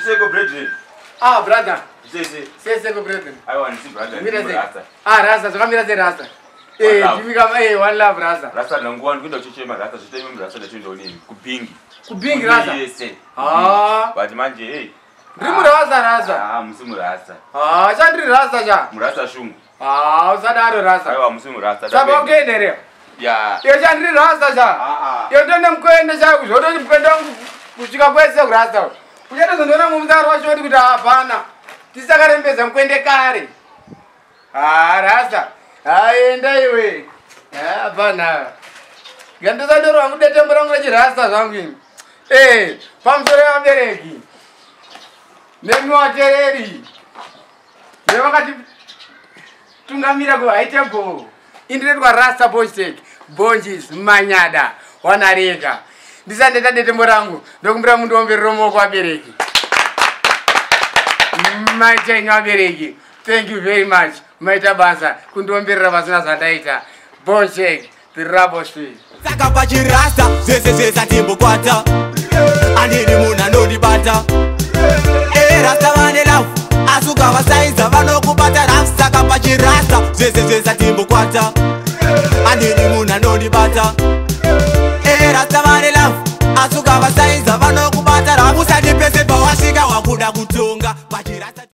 Zviseko brethren. Ah, brother. Zvisese. Seseko brethren. Aiwa ndisi brother. Mira Ndisi sei. rasta. Ah, rasta zvakamira sei rasta? One Eh, love. ndimika eh one love rasta. Rasta nanguwa ndikuenda kucheche marasta zvite imwe rasta ndachoenda unini kubhingi. Kubhingi rasta. Yes. Ah. But manje hey. Ndiri murasta rasta. Ah, musi murasta. Ah, chandiri rasta cha. Murasta shungu. Ah, usadaro rasta. Aiwa musi murasta. Saba kuenderera. Ya. Iyo chandiri rasta cha. Ah ah. Iyo ndone mukwende cha kuzototi mukwende wangu kusvika kwese kurasta. Uchatozondiona mumutaro wacho kuti hapana. Tisakarembedza mukwende kare. Ah, rasta. Aenda iwe. Hapana. Ngandisandoro wangu detembo rangu rechirasta zvangu ini. Eh, pamusoro yevabereki. Nemi vatereri. Nevakati tungamira kuhaitebo. Indinoitwa Rasta Bonchek, Bonjis Manyada, wanarega. Ndisandeta detembo rangu, ndokumbira mundiomberero maoko vabereki. Maita inyu vabereki. Thank you very much. Maita basa kundiomberera pasina zvandaita. Bonchek, the rubble street. Saka pachirasta zvese zvese atimbokwata andini munhu anondibata erasta vane love asi ukavasaiza vanokubata raf saka pachirasta zvese zvese atimbokwata andini munhu anondibata erasta vane love asi ukavasaiza vanokubata raf usandipese